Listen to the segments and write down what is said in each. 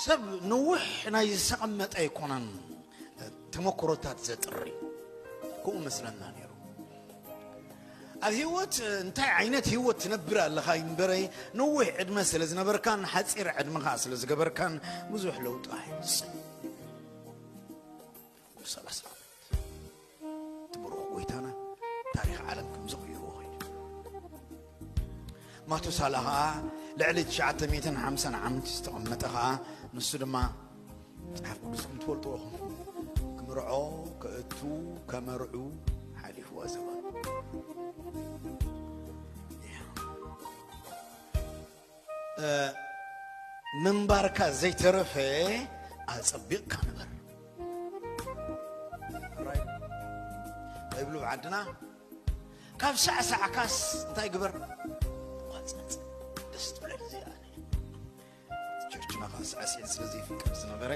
ሰብ ንውሕ ናይ ዝተቐመጠ ኣይኮነን ተመክሮታት ዘጥሪ። ከምኡ መስለና ነይሩ። ኣብ ህይወት እንታይ ዓይነት ህይወት ትነብር ኣለኻ ይንበረይ፣ ነዊሕ ዕድመ ስለ ዝነበርካን ሓፂር ዕድመኻ ስለ ዝገበርካን ብዙሕ ለውጢ ኣይምፅእ። ሰላሳ ዓመት ትብርኽ ጎይታና ታሪኽ ዓለም ከም ዝቕይሮ ኾይኑ። ማቱሳላ ኸዓ ልዕሊ ትሽዓተ ሚእትን ሓምሳን ዓመት ዝተቐመጠ ኸዓ ንሱ ድማ መጽሓፍ ቅዱስ ከም ትፈልጥዎ ኹም ክምርዖ፣ ከእቱ፣ ከመርዑ ሓሊፍዎ ዘበኑ። እ፣ ምንባርካ ዘይተረፈ ኣጸቢቕካ ንበር። ራይ ይብሉ ዓድና፣ ካብ ሳዕሳዕካስ እንታይ ግበር? ዋጻጽ። ደስ ትብለኒ እዚኣ። ቸርችና ከዓ ሳዕስዒት ስለ ዘይፍቀድ ዝነበረ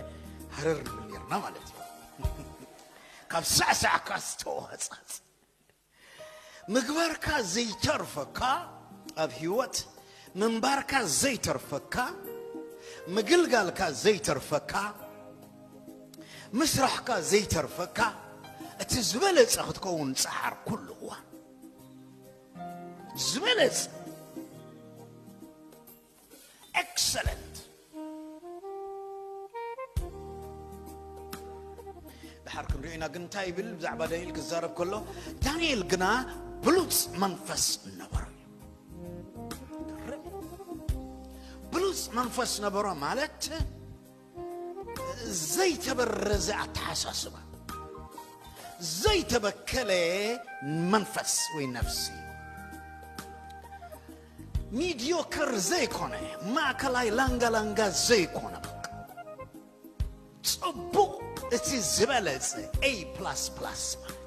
ሃረር ንብል ነርና ማለት እዩ። ካብ ሳዕሳዕካስ ተዋጻጽ። ምግባርካ ዘይተርፈካ ኣብ ህይወት፣ ምንባርካ ዘይተርፈካ፣ ምግልጋልካ ዘይተርፈካ፣ ምስራሕካ ዘይተርፈካ፣ እቲ ዝበለጸ ክትከውን ጸዓር ኩሉ እዋን። ዝበለጸ። ኤክሰለንት። ድሓር ክንሪኦ ኢና። ግን እንታይ ይብል ብዛዕባ ዳንኤል ክዛረብ ከሎ፣ ዳንኤል ግና ብሉጽ መንፈስ ነበሮ እዩ። ብሉጽ መንፈስ ነበሮ ማለት ዘይተበረዘ ኣተሓሳስባ፣ ዘይተበከለ መንፈስ ወይ ነፍሲ፣ ሚዲዮከር ዘይኮነ፣ ማእከላይ ላንጋ ላንጋ ዘይኮነ፣ በቃ ጽቡቕ፣ እቲ ዝበለጸ ኤ ፕላስ ፕላስ ማለት።